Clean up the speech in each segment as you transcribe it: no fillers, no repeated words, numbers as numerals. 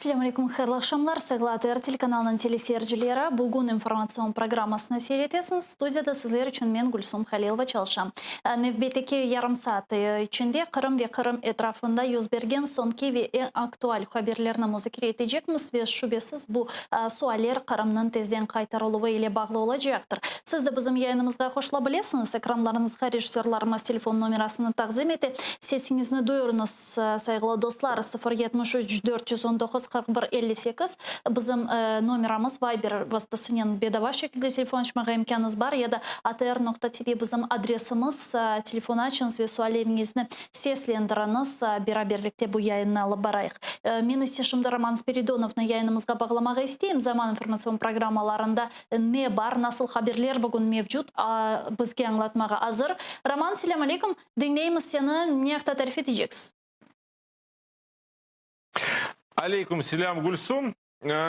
Selâm aleyküm, hayırlı aqşamlar, sayğılı ATR telekanalınıñ teleseyircileri. Bugün informatsion programmasını seyir etesiñiz. Studiyada sizler içün men, Gülsum Halilova, çalışam. Nevbetteki yarım saat içinde Qırım ve Qırım etrafında yüz bergen soñki ve eñ aktual haberlerni muzakere etecekmiz ve şübesiz bu sualler Qırımnıñ tezden qaytarıluvı ile bağlı olacaqtır. Siz de bizim yayınımızğa qoşula bilesiñiz. Ekranlarıñızğa rejissörlarımız telefon nomerasını taqdim ete. Sesiñizni duyurıñız, sayğılı dostlar, 0 73 419 41 58 bizim nomeramız, Viber vastasınen bedava şekilde telefon açmağa imkânıñız bar ya da atr.tv bizim adresimiz, telefon açıñız ve sualleriñizni seslendiriñiz, beraberlikte bu yayınnı alıp barayıq. Men ise şimdi Roman Spiridonovnı yayınımızğa bağlamağa isteyim, Zaman informatsion programmalarında ne bar, nasıl haberler bugün mevcut, bizge añlatmağa azır. Roman, selâm aleyküm, diñleymiz seni, ne aqta tarif eteceksiz? Aleyküm selâm, Gülsum.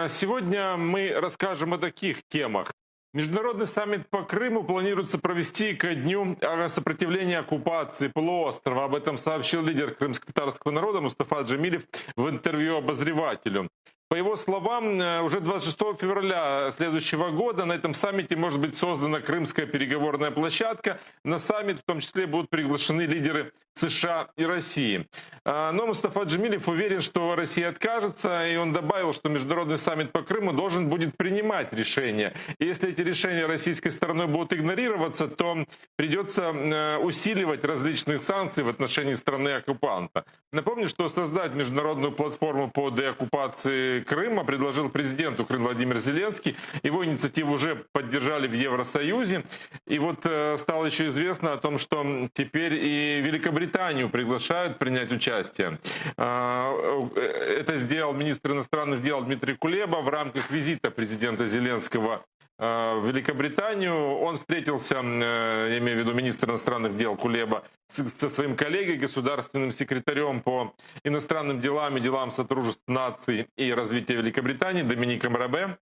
Сегодня мы расскажем о таких темах. Международный саммит по Крыму планируется провести ко дню сопротивления оккупации полуострова. Об этом сообщил лидер крымско-татарского народа Мустафа Джемилев в интервью обозревателю. По его словам, уже 26 февраля следующего года на этом саммите может быть создана крымская переговорная площадка. На саммит в том числе будут приглашены лидеры США и России. Но Мустафа Джемилев уверен, что Россия откажется, и он добавил, что международный саммит по Крыму должен будет принимать решения. И если эти решения российской стороной будут игнорироваться, то придется усиливать различные санкции в отношении страны-оккупанта. Напомню, что создать международную платформу по деоккупации Крыма предложил президент Украины Владимир Зеленский. Его инициативу уже поддержали в Евросоюзе. И вот стало еще известно о том, что теперь и Великобританию приглашают принять участие. Это сделал министр иностранных дел Дмитрий Кулеба в рамках визита президента Зеленского в Великобританию. Он встретился, я имею в виду министр иностранных дел Кулеба, со своим коллегой, государственным секретарем по иностранным делам и делам сотрудничества наций и развития Великобритании Домиником Рабе.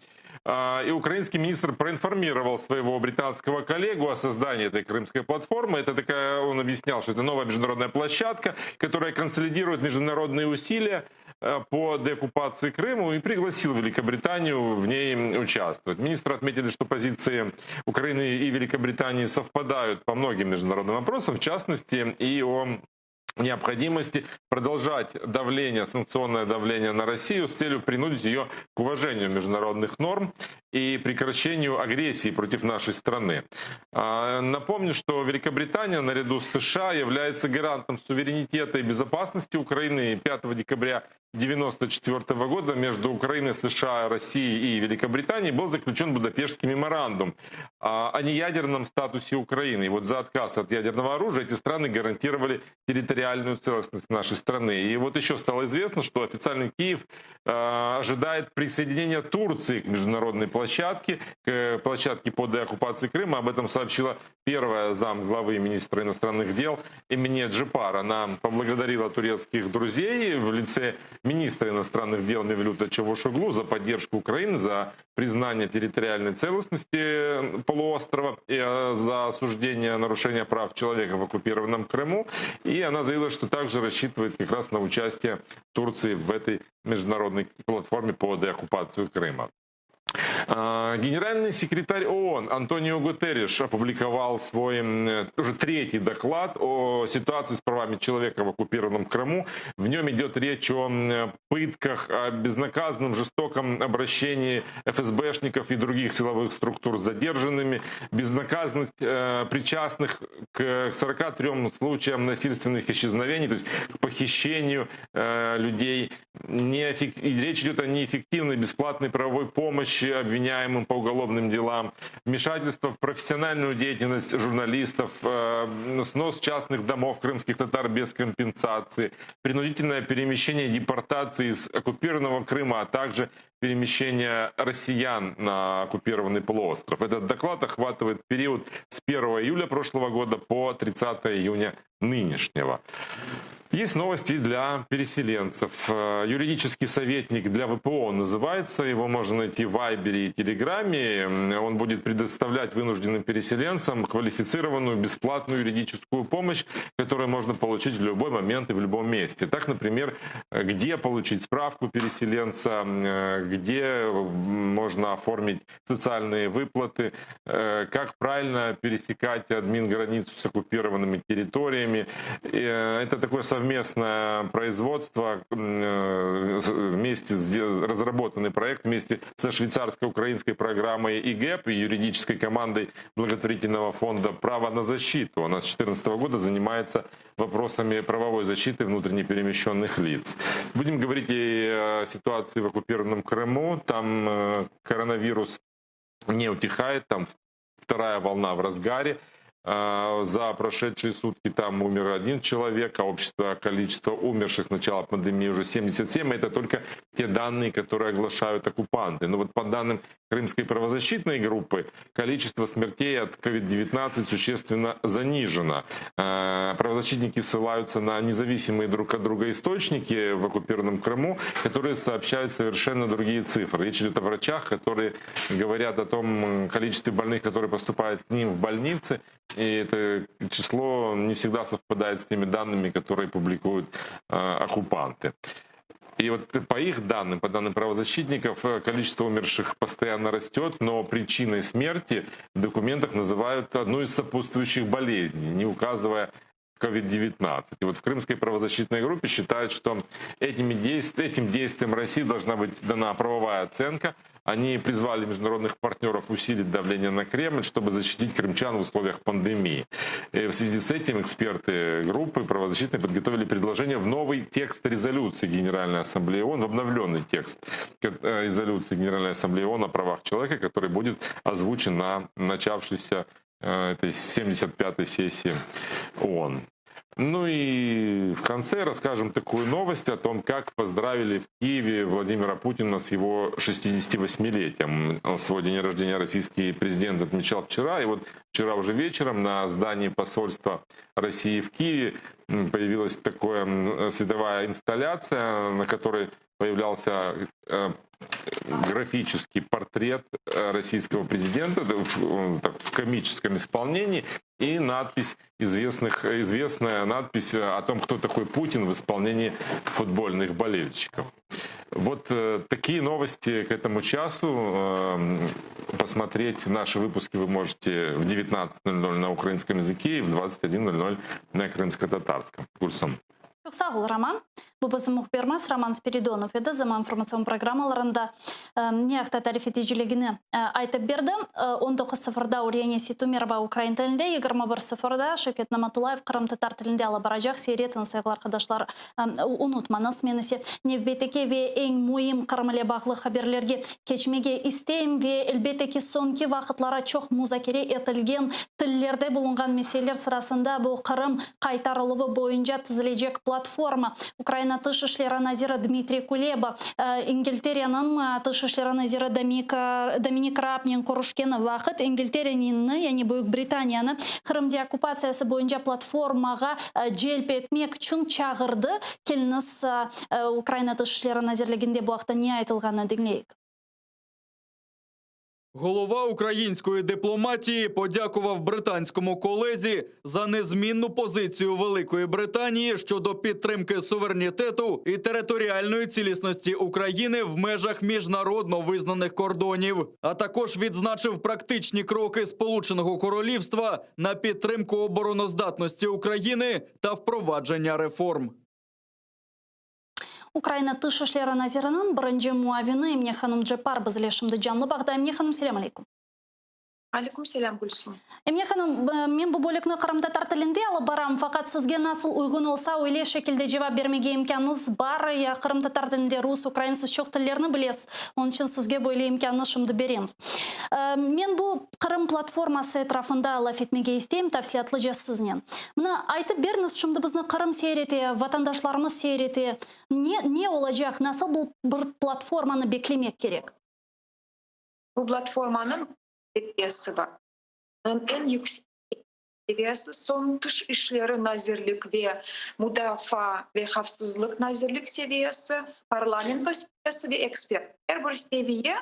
И украинский министр проинформировал своего британского коллегу о создании этой крымской платформы. Это такая, он объяснял, что это новая международная площадка, которая консолидирует международные усилия по деоккупации Крыма, и пригласил Великобританию в ней участвовать. Министры отметили, что позиции Украины и Великобритании совпадают по многим международным вопросам, в частности и о необходимости продолжать давление, санкционное давление на Россию с целью принудить ее к уважению международных норм и прекращению агрессии против нашей страны. Напомню, что Великобритания наряду с США является гарантом суверенитета и безопасности Украины. И 5 декабря 1994 года между Украиной, США, Россией и Великобританией был заключен Будапештский меморандум о неядерном статусе Украины. И вот за отказ от ядерного оружия эти страны гарантировали территориальную целостность нашей страны. И вот еще стало известно, что официальный Киев ожидает присоединения Турции к международной площадке, к площадке по деоккупации Крыма. Об этом сообщила первая замглавы министра иностранных дел Эмине Джепар. Она поблагодарила турецких друзей в лице министра иностранных дел Мевлюта Чавушоглу за поддержку Украины, за признание территориальной целостности полуострова и за осуждение нарушения прав человека в оккупированном Крыму. И она заявила, что также рассчитывает как раз на участие Турции в этой международной платформе по деоккупации Крыма. Генеральный секретарь ООН Антонио Гутерриш опубликовал свой уже третий доклад о ситуации с правами человека в оккупированном Крыму. В нем идет речь о пытках, о безнаказанном жестоком обращении ФСБшников и других силовых структур с задержанными, безнаказанность причастных к 43 случаям насильственных исчезновений, то есть к похищению людей. И речь идет о неэффективной бесплатной правовой помощи обвиняемым по уголовным делам, вмешательство в профессиональную деятельность журналистов, снос частных домов крымских татар без компенсации, принудительное перемещение депортации из оккупированного Крыма, а также перемещение россиян на оккупированный полуостров. Этот доклад охватывает период с 1 июля прошлого года по 30 июня нынешнего. Есть новости для переселенцев. Юридический советник для ВПО называется. Его можно найти в Вайбере и Телеграме. Он будет предоставлять вынужденным переселенцам квалифицированную бесплатную юридическую помощь, которую можно получить в любой момент и в любом месте. Так, например, где получить справку переселенца, где можно оформить социальные выплаты, как правильно пересекать админ-границу с оккупированными территориями. Это такое совместное производство, вместе разработанный проект вместе со швейцарско-украинской программой ИГЭП и юридической командой благотворительного фонда «Право на защиту». Она с 2014 года занимается вопросами правовой защиты внутренне перемещенных лиц. Будем говорить и о ситуации в оккупированном Крыму. Там коронавирус не утихает, там вторая волна в разгаре. За прошедшие сутки там умер один человек, а общее количество умерших с начала пандемии уже 77. Это только те данные, которые оглашают оккупанты. Но вот по данным Крымской правозащитной группы, количество смертей от COVID-19 существенно занижено. Правозащитники ссылаются на независимые друг от друга источники в оккупированном Крыму, которые сообщают совершенно другие цифры. Речь идет о врачах, которые говорят о том количестве больных, которые поступают к ним в больницы. И это число не всегда совпадает с теми данными, которые публикуют оккупанты. И вот по их данным, по данным правозащитников, количество умерших постоянно растет, но причиной смерти в документах называют одну из сопутствующих болезней, не указывая COVID-19. И вот в Крымской правозащитной группе считают, что этим действием России должна быть дана правовая оценка. Они призвали международных партнеров усилить давление на Кремль, чтобы защитить крымчан в условиях пандемии. И в связи с этим эксперты группы правозащитной подготовили предложение в новый текст резолюции Генеральной Ассамблеи ООН, в обновленный текст резолюции Генеральной Ассамблеи ООН о правах человека, который будет озвучен на начавшейся этой 75-й сессии ООН. И в конце расскажем такую новость о том, как поздравили в Киеве Владимира Путина с его 68-летием. Свой день рождения российский президент отмечал вчера. И вот вчера уже вечером на здании посольства России в Киеве появилась такая световая инсталляция, на которой появлялся графический портрет российского президента в комическом исполнении и известная надпись о том, кто такой Путин в исполнении футбольных болельщиков. Вот такие новости к этому часу. Посмотреть наши выпуски вы можете в 19:00 на украинском языке и в 21:00 на крымско-татарском. Гульсум. Çoq sağ ol, Roman. Bu bizim mühbirimiz Roman Spiridonov edi. Zaman informatsion programmalarında ne aqta tarif eticiligini aytıp berdi. 19.00-da Uryane Seytumerova ukrain tilinde, 21.00-da Şevket Namatullayev qırımtatar tilinde alıp baracaq. Seyir etiñiz, sayğılı arqadaşlar, unutmañız. Men ise nevbetteki ve eñ müim Qırım ile bağlı haberlerge keçmege isteyim ve elbette ki soñki vaqıtları çoq muzakere etilgen tillerde bulunğan meseleler sırasında bu Qırım qaytarıluvı boyunca tizilecek platforma. Ukraina Tış işleri naziri Dmitriy Kuleba İngiltereniñ Tış işleri naziri Dominik Raabnen körüşkeni vaqıt İngiltereniñ, yani Büyük Britaniyanı Qırım deokkupatsiyası boyunca platformağa celp etmek içün çağırdı. Keliñiz, Ukraina Tış işleri nazirliginde bu aqta ne aytılğanını diñleyik. Голова української дипломатії подякував британському колезі за незмінну позицію Великої Британії щодо підтримки суверенітету і територіальної цілісності України в межах міжнародно визнаних кордонів, а також відзначив практичні кроки Сполученого Королівства на підтримку обороноздатності України та впровадження реформ. Ukraina Tış işleri naziriniñ birinci muavini Emine hanım Ceppar bizle şimdi canlı bağda. Emine hanım, selâm aleyküm. Aleyküm selâm, Gülsüm. Emine hanım, men bu bölükni qırımtatar tilinde alıp baram, faqat sizge nasıl uyğun olsa, öyle şekilde cevap bermege imkânıñız bar. Ya qırımtatar tilinde, rus, ukrain, siz çoq tillerni bilesiz, onıñ içün sizge böyle imkânnı şimdi beremiz. Men bu Qırım platforması etrafında laf etmege isteyim, tafsilâtlıca siznen. Mına, aytıp beriñiz, şimdi bizni Qırım seyir ete, vatandaşlarımız seyir ete, ne olacaq, nasıl bu bir platformanı beklemek kerek? Bu platformanıñ seviyesi bar. Eñ yüksek. seviyesi, soñ Tış işleri nazirlik ve Mudafaa ve havfsızlıq nazirlik seviyesi, parlamento seviyesi ve ekspert. Er bir seviye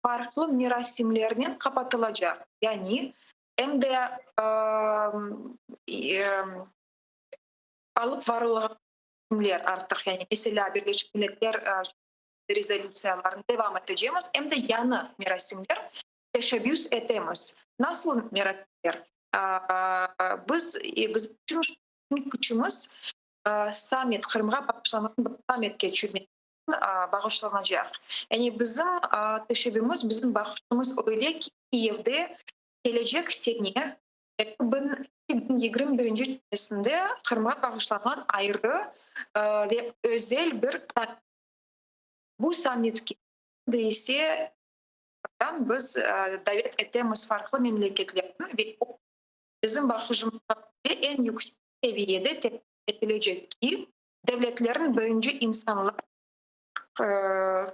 farqlı merasimlernen qapatılacaq. Yani em de alıp varılğan merasimler artıq, yani meselâ, Birleşik Milletler rezolütsiyalarını devam etecemiz, em de yañı merasimler teşebbüs etemiz. Nasıl merasimler? Biz, bizim küçümiz sammit, Qırımğa bağışlanğan bir sammit keçirmek bağışlanacaq. Yani bizim teşebbümiz, bizim baqışımız öyle ki, Kiyevde kelecek sene, 2021 senesinde Qırımğa bağışlanğan ayrı ve özel bir sammit. Bu sammitke ise biz davet etemiz farqlı memleketlerni ve o, bizim baqışımızğa köre, eñ yüksek seviyede teşkil etilecek ki, devletlerniñ birinci insanlar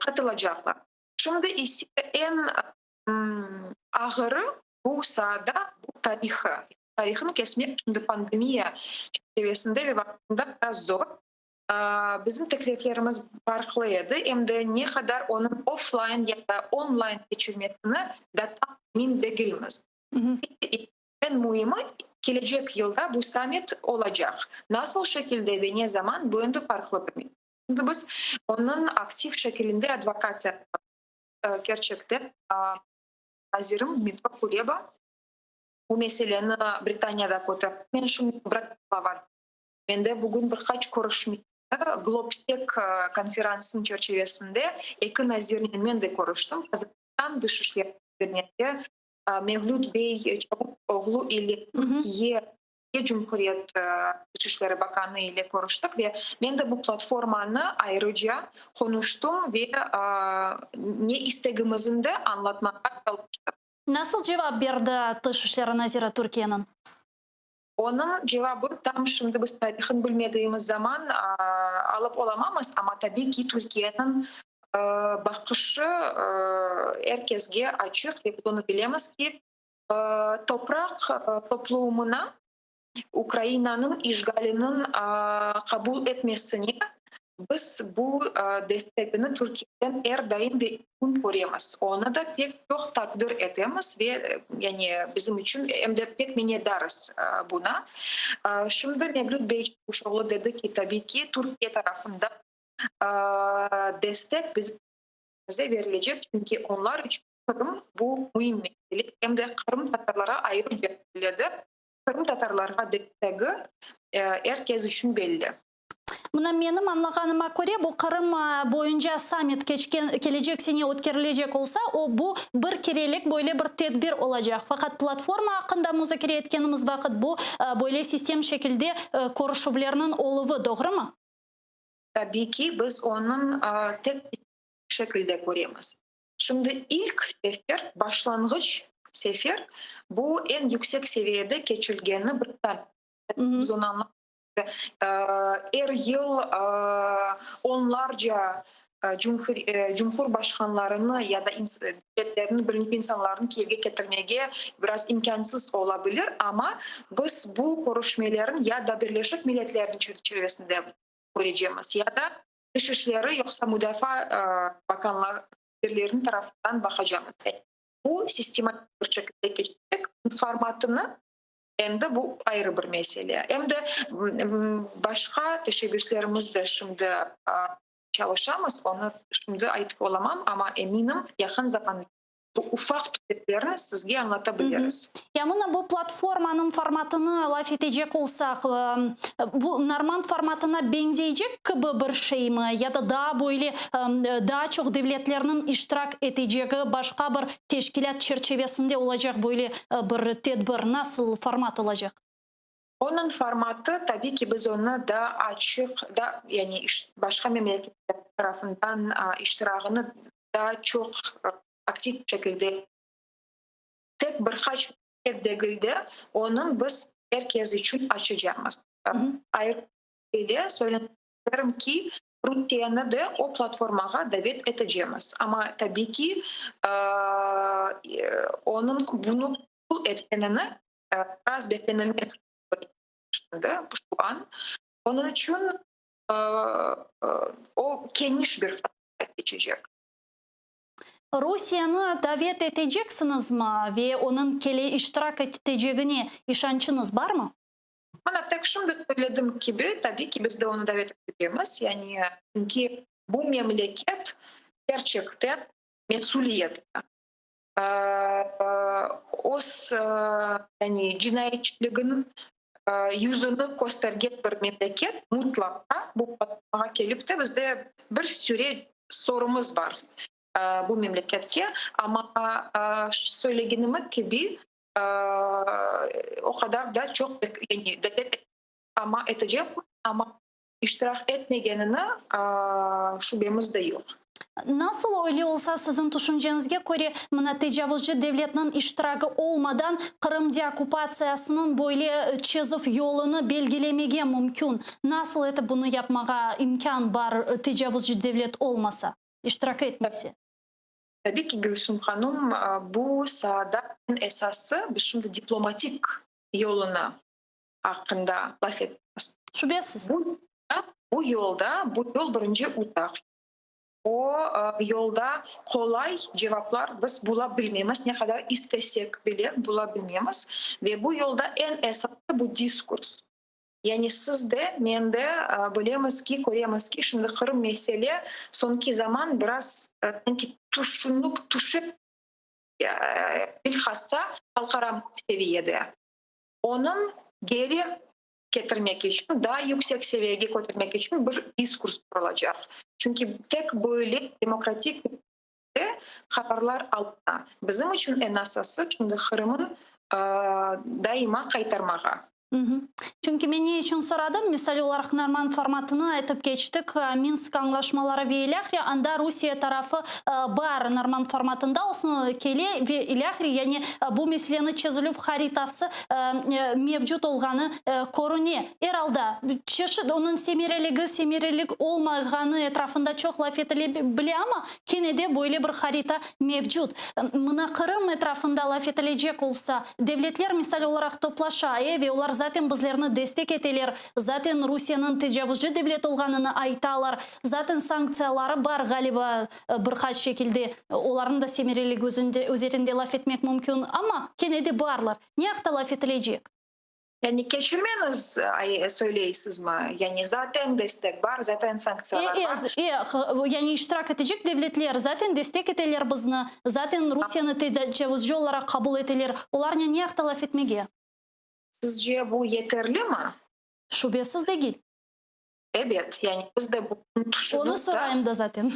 qatılacaqlar. Şimdi ise eñ ağırı bu saada bu tarihı. Tarihını kesmek şimdi pandemiya çerçivesinde ve vaqtında biraz zor. Bizim tekliflerimiz farqlı edi, em de ne qadar onıñ offline ya da online keçirmesini da tam emin degilmiz. Eñ müimi, kelecek yılda bu sammit olacaq. Nasıl şekilde ve ne zaman, bu endi farqlı bir mesele. Şimdi biz onıñ aktiv şekilinde advokatsiya kerçekten nazirim Dmıtro Kuleba bu meseleni Britaniyada köterdi. Men şimdi Bratislava Mende bugün bir qaç körüşme, Globsek konferansınıñ çerçivesinde eki nazirnen men de körüştim, Qazaqistan Dış işler nazirinen Mevlüt bey Çavuşoğlu ile Türkiye Cumhuriyet Tış işleri bakanı ile körüştik ve men de bu platformanı ayrıca qonuştım ve ne istegimizni de añlatmağa çalıştım. Nasıl cevap berdi Tış işleri naziri Türkiyeniñ? Onıñ cevabı tam şimdi biz tarihın bilmediğimiz zaman alıp olamamız, amma tabiy ki, Türkiyeniñ baqışı er kesge açıq ve biz onı bilemiz ki, topraq toplumına Ukrainanıñ işğaliniñ qabul etmesine biz bu destegini Türkiyeden er daim ve kün köremiz. Onı da pek çoq taqdir etemiz ve yani bizim içün em de pek minnetdarız buna. Şimdi Mevlüt bey Çavuşoğlu dedi ki, tabiy ki, Türkiye tarafından destek bize verilecek, çünki onlar içün Qırım bu müim mesele, em de qırımtatarlara ayrıca söyledi. Qırımtatarlarğa destegi er kes içün belli. Mına menim añlağanıma köre, bu Qırım boyunca sammit keçken, kelecek sene ötkerilecek olsa, o bu bir kerelik böyle bir tedbir olacaq. Faqat platforma aqqında muzakere etkenimiz vaqıt bu böyle sistem şekilde körüşüvlerniñ oluvı, doğrumı? Tabiy ki, biz onıñ tek şekilde köremiz. Şimdi ilk sefer, başlanğıç sefer bu eñ yüksek seviyede keçilgeni bir sammit. Biz onı añlaymız. Er yıl onlarca cumhurbaşqanlarını ya da devletlerniñ birinci insanlarını Kiyevge ketirmege biraz imkânsız ola bilir, amma biz bu körüşmelerni ya da Birleşik Milletlerniñ çerçivesinde körecemiz, ya da Tış işleri yoqsa mudafaa bakanlar nazirleriniñ tarafından baqacamız. Bu sistematik bir şekilde keçecek, formatını Endi bu ayrı bir mesele. Em de başqa teşebbüslerimiz de şimdi çalışamız, onı şimdi aytıp olamam, amma eminim, yaqın zamanda bu ufaq tüfeklerni sizge añlata biliriz. Ya mına bu platformanıñ formatını laf etecek olsaq, bu normand formatına beñzeycek kibi bir şeymi ya da daa böyle daa çoq devletlerniñ iştirak etecegi başqa bir teşkilât çerçevesinde olacaq böyle bir tedbir nasıl format olacaq? Onıñ formatı, tabiy ki, biz onı daa açıq, da, yani başqa memleketler tarafından iştirağını daa çoq aktiv şekilde, tek bir qaç memleket degil de, onıñ biz er kes içün açacaqmız. Ayrı ile söylemek isterim ki, Rusiyeni de o platformağa davet etecemiz. Amma, tabiy ki, onıñ bunı qabul etkenini. Biraz beklenilmez şimdi, şu an. Onıñ içün o keniş bir faza keçecek. Rusiyeni davet eteceksiñizmi ve onıñ kele iştirak etecegine işançıñız barmı? Mana tek şimdi söyledim kibi, tabiy ki, biz de onı davet etecemiz. Yani, çünki bu memleket kerçekten mesüliyetli. Öz, yani, cinayetçiliginiñ yüzüni köstergen bir memleket mutlaqa bu platformağa kelip de bizde bir süre sorumız bar bu memleketke. Amma söylegenimi kibi, o qadar da çoq, yani, davet amma etecek, amma İştirak etmegenini şübemiz de yoq. Nasıl öyle olsa, siziñ tüşünceñizge köre, mına tecavuzcı devletniñ iştiragi olmadan Qırım deokkupatsiyasınıñ böyle çezuv yolunı belgilemege mümkün? Nasıl etip bunı yapmağa imkân bar tecavuzcı devlet olmasa, iştirak etmese? Tabiy ki, Gülsüm hanum, bu saada eñ esası biz şimdi diplomatik yolunı aqqında laf etemiz. Şübesiz. Bu, bu yolda, bu yol birinci uzaq. O yolda qolay cevaplar biz bula bilmemiz, ne qadar istesek bile bula bilmemiz. Ve bu yolda eñ esası bu diskurs. Yani siz de, men de bilemiz ki, köremiz ki, şimdi Qırım mesele soñki zaman biraz sanki tüşünip tüşip, bilhassa halqara seviyede. Onıñ geri ketirmek içün, daa yüksek seviyege kötermek içün bir diskurs qurulacaq. Çünki tek böyle demokratik qararlar alına. Bizim içün eñ esası şimdi Qırımnı daima qaytarmağa. Çünki men ne içün soradım, misal olaraq Norman formatını aytıp keçtik, Minsk añlaşmaları ve ilâhre, anda Rusiye tarafı bar Norman formatında olsun, kele ve ilâhre, yani bu meseleni çezilüv haritası mevcut olğanı körüne. Er alda, çeşit onıñ semereligi, semerelik olmağanı etrafında çoq laf etile bile, amma Kene de böyle bir harita mevcut. Mına Qırım etrafında laf etilecek olsa, devletler misal olaraq toplaşa, e, ve olar zaten bizlerni destek eteler, zaten Rusiyeniñ tecavuzcı devlet olğanını aytalar, zaten sanktsiyaları bar, ğaliba, bir qaç şekilde, olarnıñ da semereligi üzerinde laf etmek mümkün, amma kene de barlar. Ne aqta laf etilecek? Yani keçirmeñiz söyleysizmi? Yani zaten destek bar, zaten sanktsiyalar bar. E, e, yani iştirak etecek devletler zaten destek eteler bizni, zaten Rusiyeni tecavuzcı olaraq qabul eteler. Olarnen ne aqta laf etmege? Sizce bu yeterlimi? Şübesiz degil. Ebet, yani biz de bunı tüşünip Onı sorayım da zaten.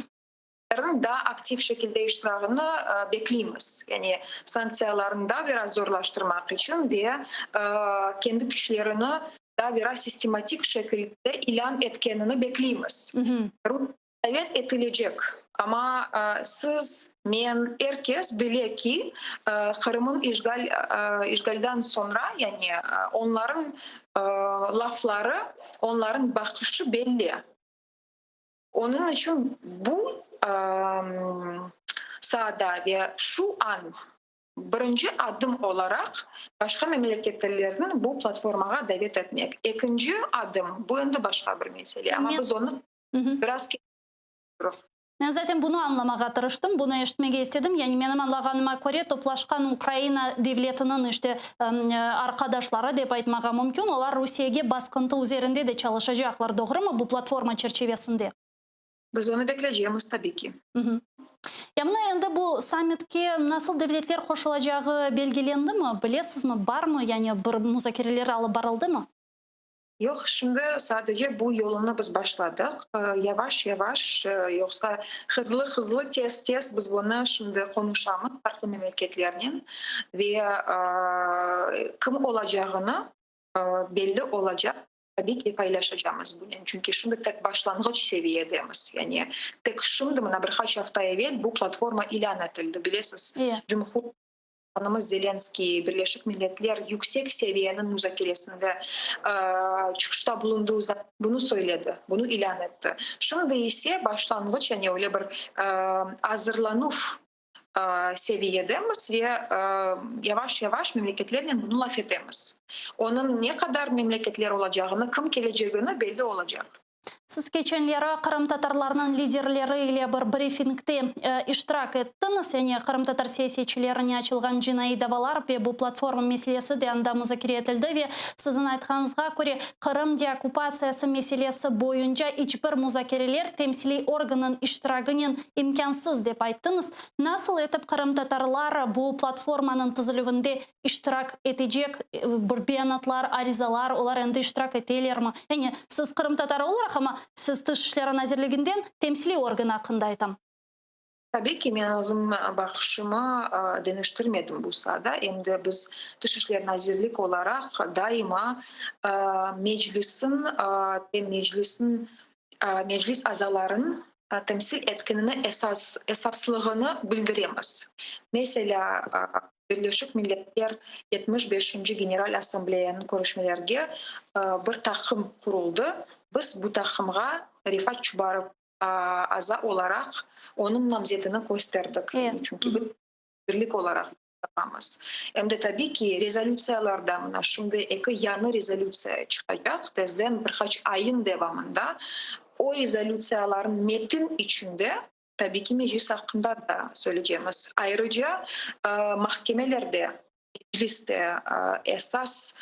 Daa aktiv şekilde iştirağını bekleymiz. Yani sanktsiyalarnı daa biraz zorlaştırmaq içün ve kendi küçlerini daa biraz sistematik şekilde ilân etkenini bekleymiz. Davet etilecek, amma siz, men, er kes bile ki, Qırımın işğal işğaldan soñra, yani onların lafları, onların baqışı belli. Onıñ içün bu saada ve şu an birinci adım olaraq başqa memleketlerni bu platformağa davet etmek. Ekinci adım, bu endi başqa bir mesele, amma biz onı biraz keçiktirip. Men zaten bunı añlamağa tırıştım, bunı eşitmege istedim. Yani menim añlağanıma köre, toplaşqan Ukraina devletiniñ işte arqadaşları dep aytmağa mümkün, olar Rusiyege basqıntı üzerinde de çalışacaqlar, doğrumı, bu platforma çerçivesinde? Biz onı bekleycemiz, tabiy ki. Ya mına endi bu sammitke nasıl devletler qoşulacağı belgilendimi, bilesizmi, barmı, yani bir muzakereler alıp barıldımı? Yoq, şimdi sadece bu yolunı biz başladıq. Yavaş-yavaş, yoqsa hızlı-hızlı, tez-tez biz bunı şimdi qonuşamız farqlı memleketlernen ve kim olacağını belli olacaq, tabiy ki, paylaşacamız bunen. Çünki şimdi tek başlanğıç seviyedemiz. Yani tek şimdi, mına bir qaç afta evel bu platforma ilân etildi, bilesiz, Cumhur. Başqanımız Zelenskiy Birleşik Milletler yüksek seviyeniñ muzakeresinde çıqışta bulundığı zaman bunı söyledi, bunı ilân etti. Şimdi ise başlanğıç, yani öyle bir azırlanuv. Seviyedemiz ve yavaş-yavaş memleketlernen bunı laf etemiz. Onıñ ne qadar memleketler olacağını, kim kelecegini belli olacaq. Siz keçenleri qırımtatarlarnıñ liderleri ile bir brifingde iştirak ettiñiz, yani qırımtatar siyasetçilerine açılğan cinaiy davalar ve bu platforma meselesi de anda muzakere etildi ve siziñ aytqanıñızğa köre, Qırım deokkupatsiyası meselesi boyunca iç bir muzakereler temsiliy organnıñ iştiragınen imkânsız, dep ayttıñız. Nasıl etip qırımtatarlar bu platformanıñ tizilüvinde iştirak etecek, bir beyanatlar, arizalar, olar endi iştirak etelermi? Yani siz qırımtatarı olaraq, amma siz Tış işleri nazirliginden temsiliy organ aqqında aytam. Tabiy ki, men özüm baqışımı deñiştirmedim bu saada. Em de biz Tış işler nazirlik olaraq daima Meclisin Meclisin Meclis azaların temsil etkenini esas esaslığını bildiremiz. Meselâ, Birleşik Milletler 75-nci General Assambleyanıñ körüşmelerge bir taqım quruldı. Biz bu taqımğa Refat Çubarov aza olaraq onıñ namzetini kösterdik, çünki biz birlik olaraq yapamız. Em de tabiy ki, rezolütsiyalarda, mına şimdi eki yañı rezolütsiya çıqacaq tezden, bir qaç ayın devamında, o rezolütsiyalarnıñ metin içinde tabiy ki, Meclis aqqında da söyleycemiz. Ayrıca mahkemelerde Mecliste esas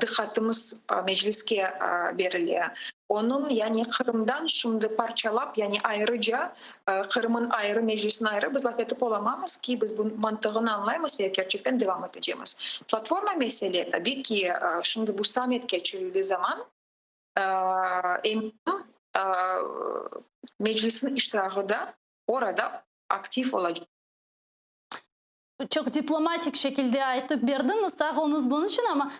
diqqatımız Mecliske berile. Onıñ, yani Qırımdan şimdi parçalap, yani ayrıca Qırımın ayrı, Meclisniñ ayrı biz laf etip olamamız ki, biz bunıñ mantığını añlaymız ve kerçekten devam etecemiz. Platforma mesele, tabiy ki, şimdi bu sammit keçirildi zaman, eminim, Meclisniñ iştirağı da orada aktiv olacaq. Çoq diplomatik şekilde aytıp berdiñiz, sağ oluñız bunıñ içün, amma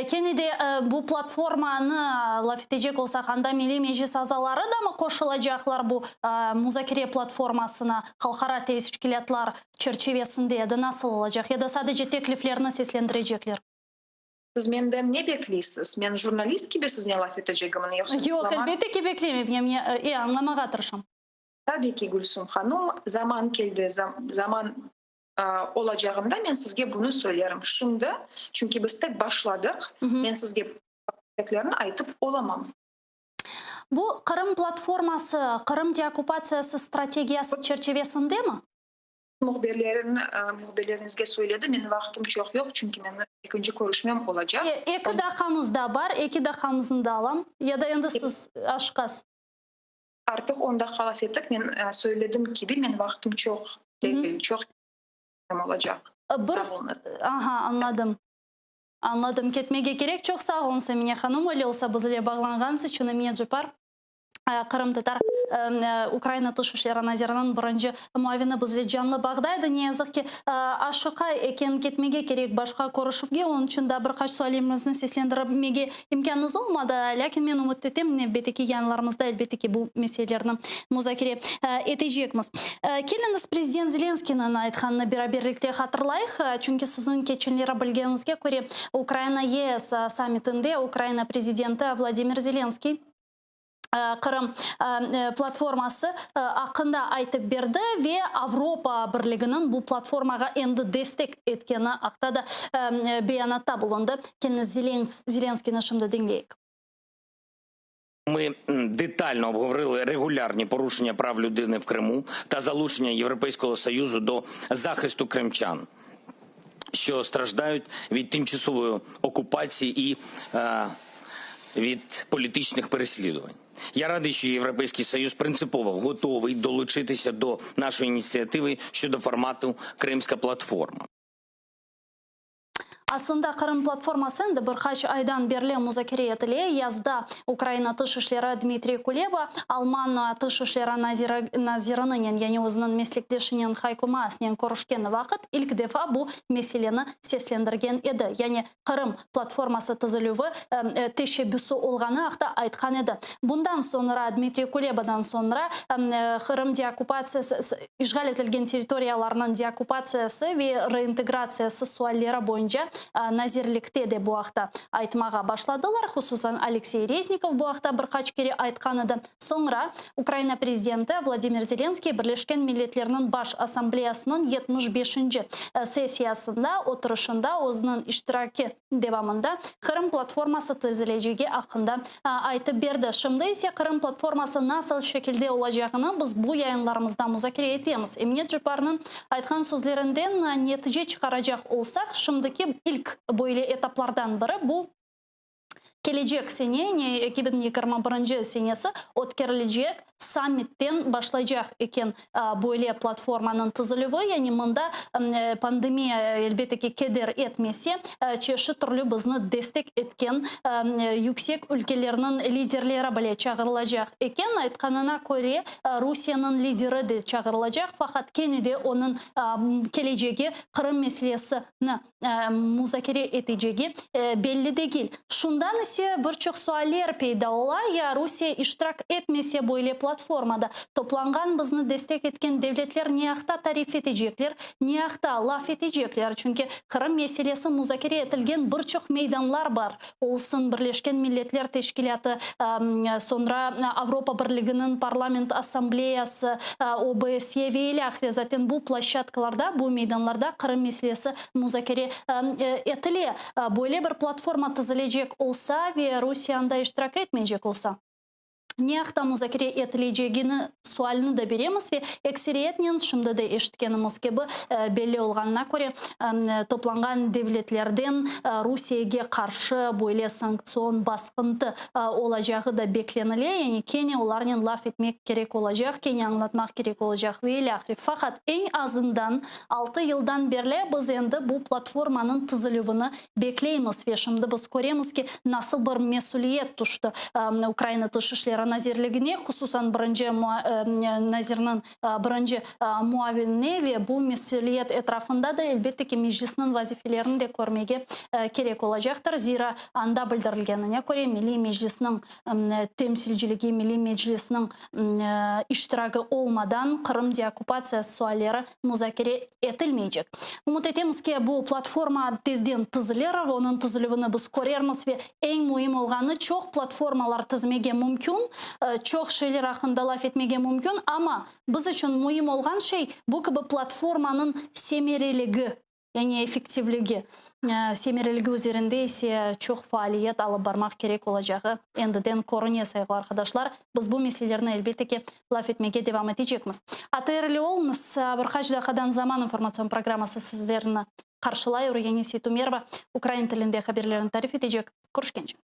kene de bu platformanı laf etecek olsaq, anda Milliy Meclis azaları da mı qoşulacaqlar bu muzakere platformasına, halqara teşkilâtlar çerçivesinde ya da nasıl olacaq, ya da sadece tekliflerni seslendirecekler? Siz menden ne bekleysiz? Men jurnalist kibi siznen laf etecegimni, yoqsa diplomat? Yoq, elbette ki, beklemeyim, e, añlamağa tırışam. Tabiy ki, Gülsüm hanum, zaman keldi, zaman olacağında men sizge bunı söylerim. Şimdi, çünki biz tek başladıq, men sizge eplerini aytıp olamam. Bu Qırım platforması Qırım deokkupatsiyası strategiyası çerçivesindemi? Mühbirleriñizge söyledim, menim vaqtım çoq yoq, çünki menim ekinci körüşmem olacaq. Eki daqqamız da bar, eki daqqamıznı da alam. Ya da endi siz aşıqasız. Artıq on daqqa laf ettik, men söyledim kibi, menim vaqtım çoq degil, çoq olacaq. Bir, aha, añladım. Añladım, ketmege kerek. Çoq sağ oluñız, Emine hanım, öyle olsa biz ile bağlanğanıñız içün. Emine Ceppar, qırımtatar, Ukraina Tış işleri naziriniñ birinci muavini biz ile canlı bağda edi. Ne yazıq ki, aşıqa eken, ketmege kerek başqa körüşüvge, onıñ içün daa bir qaç sualimizni seslendirmege İmkânıñız olmadı, lâkin men ümüt etem, nevbetteki yayınlarımızda elbette ki, bu meselelerni muzakere etecekmiz. Keliñiz, prezident Zelenskıynıñ aytqanını beraberlikte hatırlayıq, çünki siziñ keçenleri bilgeniñizge köre, Ukraina-YES sammitinde Ukraina prezidenti Vladimir Zelenskıy Qırım platforması aqqında aytıp berdi ve Avropa Birliginiñ bu platformağa endi destek etkeni aqta da beyanatta bulundı. Keliñiz, Zelenskıynı şimdi diñleyik. Ми детально обговорили регулярні порушення прав людини в Криму та залучення Європейського Союзу до захисту кримчан, що страждають від тимчасової окупації і від політичних переслідувань. Я радий, що Європейський Союз принципово готовий долучитися до нашої ініціативи щодо формату Кримська платформа. Aslında Qırım platforması endi bir qaç aydan berli muzakere etile. Yazda Ukraina Tış işleri Dmitriy Kuleba Alman Tış işleri nazirininen, yani özüniñ meslekdeşinen Hayko Maasnen körüşken vaqıt ilk defa bu meseleni seslendirgen edi. Yani Qırım platforması tizilüvi teşebbüsi olğanı aqta aytqan edi. Bundan soñra, Dmitriy Kulebadan soñra, Qırım deokkupatsiyası, işğal etilgen territoriyalarnıñ deokkupatsiyası ve reintegratsiyası sualleri boyunca. Nazirlikte de bu aqta aytmağa başladılar, hususan Aleksey Reznikov bu aqta bir qaç kere aytqan edi. Soñra Ukraina prezidenti Vladimir Zelenskiy Birleşken Milletlerniñ Baş Assambleyasınıñ 75-inci sessiyasında oturışında özüniñ iştiraki devamında Qırım platforması tizilecegi aqqında aytıp berdi. Şimdi ise Qırım platforması nasıl şekilde olacağını biz bu yayınlarımızda muzakere etemiz. Emine Cepparnıñ aytqan sözlerinden netice çıqaracaq olsaq, şimdiki ilk böyle etaplardan biri bu, kelecek sene, yani 2021-nci senesi ötkerilecek sammitten başlaycaq eken böyle platformanıñ tizilüvi, yani mında pandemiya, elbette ki, keder etmese, çeşit türlü bizni destek etken yüksek ülkelerniñ liderleri bile çağırılacaq eken. Aytqanına köre, Rusiyeniñ lideri de çağırılacaq, faqat kene de onıñ kelecegi Qırım meselesini muzakere etecegi belli degil. Şundan ise bir çoq sualler peyda ola, ya Rusiye iştirak etmese böyle platformada toplanğan bizni destek etken devletler ne aqta tarif etecekler, ne aqta laf etecekler, çünki Qırım meselesi muzakere etilgen bir çoq meydanlar bar, olsun Birleşken Milletler Teşkilâtı, soñra Avropa Birliginiñ Parlament Assambleyası, OBSE ve ilâhre, zaten bu ploşçadkalarda, bu meydanlarda Qırım meselesi muzakere etile. Böyle bir platforma tizilecek olsa ve Rusiye anda iştirak etmeycek olsa, ne aqta muzakere etilecegini sualini de beremiz ve ekseriyetnen, şimdi de eşitkenimiz kibi, belli olğanına köre, toplanğan devletlerden Rusiyege qarşı böyle sanktsion basqıntı olacağı da beklenile, yani kene olarnen laf etmek kerek olacaq, kene añlatmaq kerek olacaq ve ilâhre. Faqat eñ azından altı yıldan berli biz endi bu platformanıñ tizilüvini Bekleymiz ve şimdi biz köremiz ki, nasıl bir mesüliyet tüşti Ukraina Tış işleri nazirligine, hususan birinci nazirniñ birinci muavinine ve bu mesüliyet etrafında da, elbette ki, Meclisniñ vazifelerini de körmege kerek olacaqtır. Zira, anda bildirilgenine köre, Milliy Meclisniñ temsilciligi, Milliy Meclisniñ iştiragi olmadan Qırım deokkupatsiyası sualleri muzakere etilmeycek. Ümüt etemiz ki, bu platforma tezden tizilir, onıñ tizilüvini biz körermiz ve eñ müim olğanı, çoq platformalar tizmege mümkün, çoq şeyler aqqında laf etmege mümkün, amma biz içün müim olğan şey, bu kibi platformanıñ semereligi. Yani effektivligi, semereligi üzerinde ise çoq faaliyet alıp barmaq kerek olacağı endiden körüne, sayğılı arqadaşlar. Biz bu meselelerni, elbette ki, laf etmege devam etecekmiz. ATR-li oluñız, bir qaç daqiqadan Zaman informatsion programması sizlerni qarşılay. Urgeniy Seytumerova ukrain tilinde haberlerni tarif etecek. Körüşkence.